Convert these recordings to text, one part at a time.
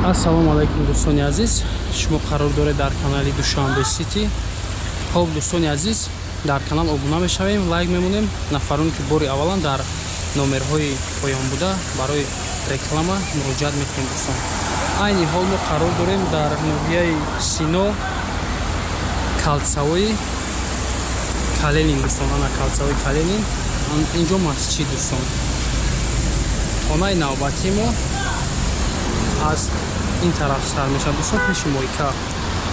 Ассалому алайкум дӯстони азиз, шумо қарор доред дар канали Душанбе Сити. Хоб дӯстони азиз, дар канал обуна мешавем, лайк мемонем. Нафароне ки бори аввалан дар номерҳои поён буда барои реклама муроҷиат мекунем дӯстон. Айни ҳол мо қарор дорем дар ноҳияи Сино, калсавои Каленин дӯстон. Ана калсавои Каленин, инҷо масҷид дӯстон. Хонаи навбатии мо аз ин тараф сар мешавад дӯстон, пеши мойка.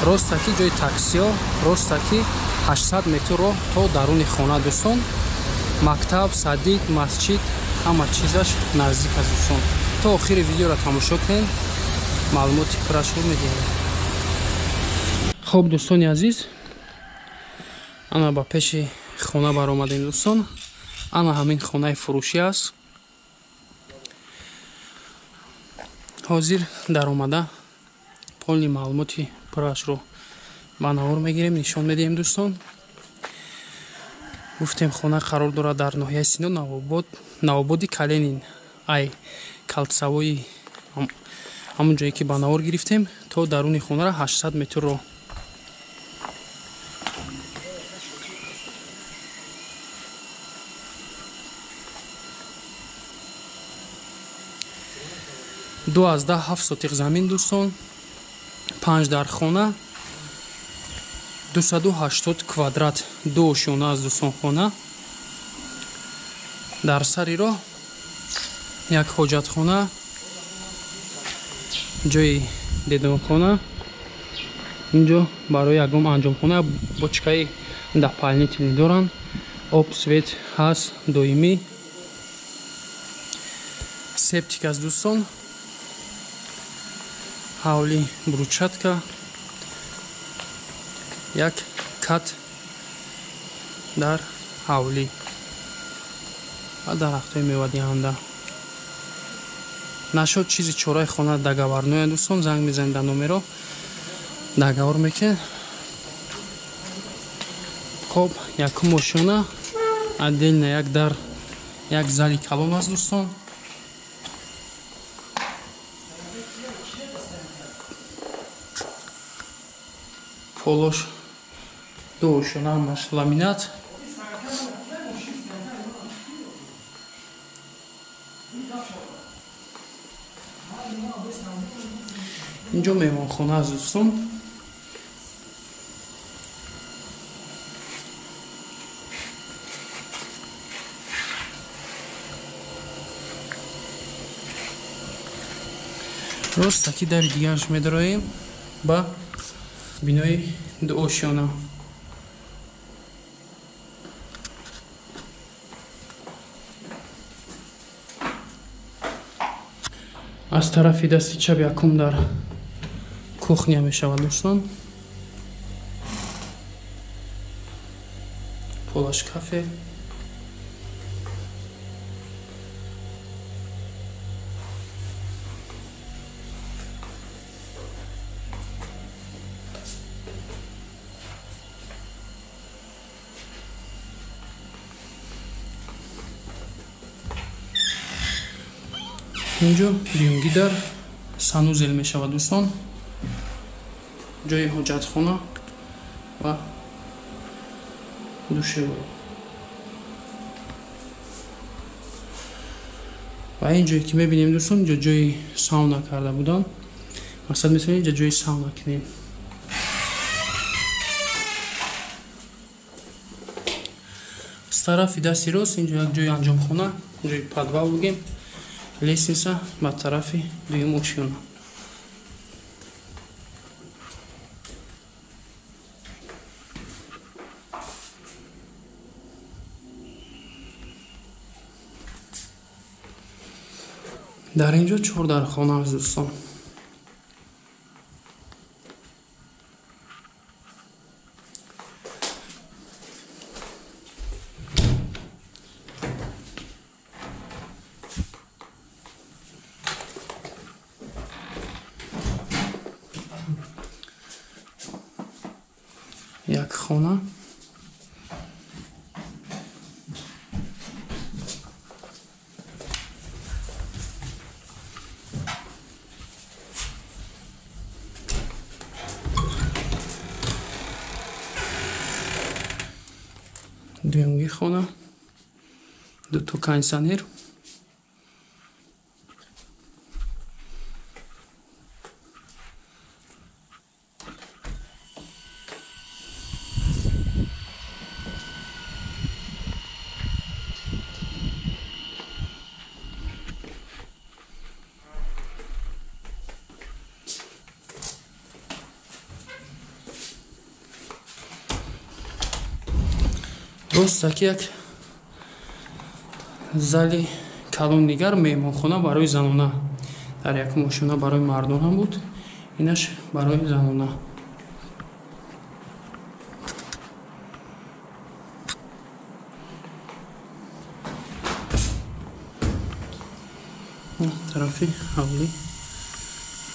Ростаки ҷои таксиё, ростаки 800 метр роҳ то даруни хона дӯстон. Мактаб, садик, масҷид, ҳама чизаш наздик аст дӯстон. То охири видеоро тамошо кунед, маълумоти пуррашро медиҳем. Хоб дӯстони азиз, ана ба пеши хона баромадем дӯстон. Ана ҳамин хонаи фурӯшӣ аст. Ҳозир даромада полни маълумоти пуррашро ба навор мегирем, нишон медиҳем дӯстон. Гуфтем хона қарор дорад дар ноҳияи Сино, Навободи Каленин, ай калсавои ҳамон ҷое ки ба навор гирифтем, то даруни хонара 800 метр роҳ. Ду аз даҳ ҳафт сотиқ замин дӯстон, 5 дар хона, 280 квадрат, ду ошёна аз дӯстон хона. Дар сари роҳ як ҳоҷатхона, ҷои дедонхона, инҷо барои ягон анҷомхона бочкаи дополнительный доранд. Об, свет ҳаст доимӣ, септик аст дӯстон. Ҳавли брусчатка, як кат дар ҳавлӣ ва дарахтҳои мевадиҳанда. Нашод чизи чораи хона договорноя дӯстон, занг мезанед дар номеро, договор мекунед. Хоб, якум ошёна, отдельно як дар, як зали калон аст дӯстон. Полош ду ошёна, ҳамаш ламинат. Инҷо меҳмонхона аст дӯстон. Ростаки дари дигараш медароем ба бинои ду ошёна. Аз тарафи дасти чап якум дар кухня мешавад дӯстон. Полаш кафе. Инҷо дуюмги дар санузел мешавад дӯстон, ҷои ҳоҷатхона ва душевой. Ва ин ҷое ки мебинем дӯстон, инҷо ҷои сауна карда буданд. Мақсад метавонем инҷо ҷои сауна кунем. Аз тарафи дасти рост инҷо як ҷои анҷомхона, ҷои подвал бигем, лестница ба тарафи дуюм ошёна. Дар инҷо 4 дархона аст дӯстон. Як хона, Дуюмги хона, дуто кондитсионер. Рост як зали калон дигар меҳмонхона барои занона. Дар якум ошёна барои мардон ҳам буд, инаш барои занона. Тарафи ҳавлӣ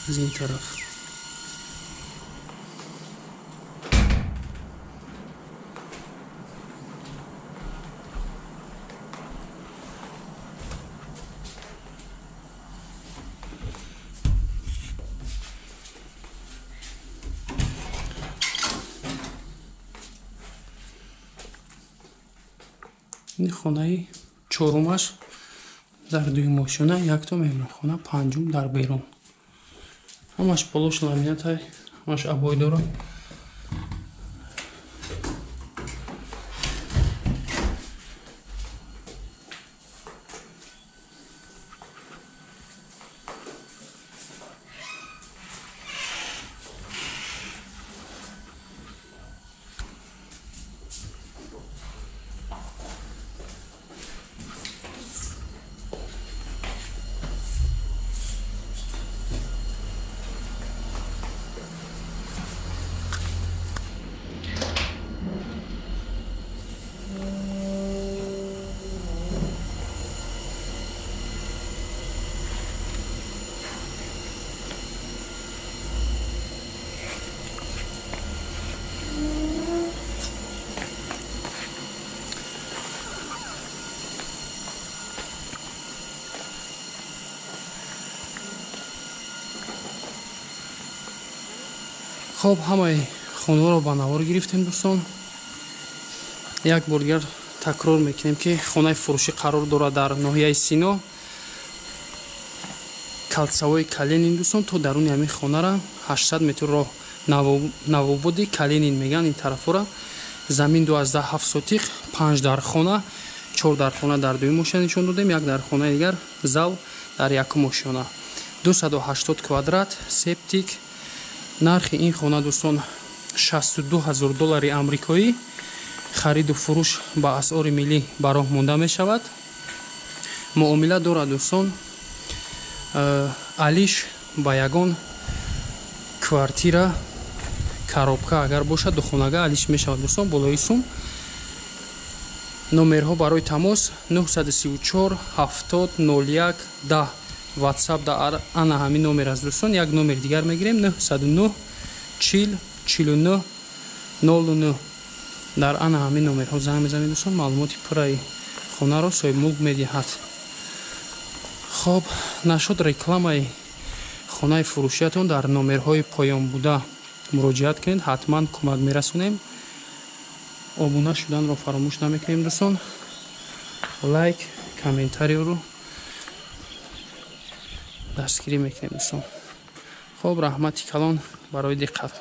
аз ин тараф. Ин хонаи чорумаш дар дуюм ошёна, якто меҳмонхона, панҷум дар берун. Ҳамаш полош ламинатай, ҳамаш обой дорад. Хоб, ҳамаи хонаро ба навор гирифтем, дӯстон. Як бор дигар такрор мекунем, ки хонаи фурӯшӣ қарор дорад дар ноҳияи Сино, калсавои Калинин, дӯстон. То даруни ҳамин хонара 800 метр роҳ, Навободи Калинин мегӯянд ин тарафора. Замин 2,7 сотих, 5 дархона, 4 дархона дар дуюм ошёна нишон додем, як дархонаи дигар зал дар якум ошёна. 280 квадрат, септик. Нархи ин хона, дӯстон, 62 000 доллари амрикоӣ. Хариду фурӯш ба асъори миллӣ ба роҳ монда мешавад. Муомила дорад, дӯстон, алиш ба ягон квартира, коробка агар бошад, духонага алиш мешавад, дӯстон, болои сум. Номерҳо барои тамос 934 70 01 10. WhatsApp да ана ҳамин номер аст, дӯстон. Як номер дигар мегирем, 909 40 49 09. Дар ана ҳамин номерҳо занг мезанед, дӯстон, маълумоти пурраи хонаро соҳибмулк медиҳад. Хоб, нашуд рекламаи хонаи фурӯшиятон, дар номерҳои поён буда муроҷиат кунед, ҳатман кӯмак мерасонем. Обуна шуданро фаромӯш намекунем, дӯстон. Лайк, комментариёро дастгирӣ мекунем, дӯстон. Хоб, раҳмати калон барои диққат.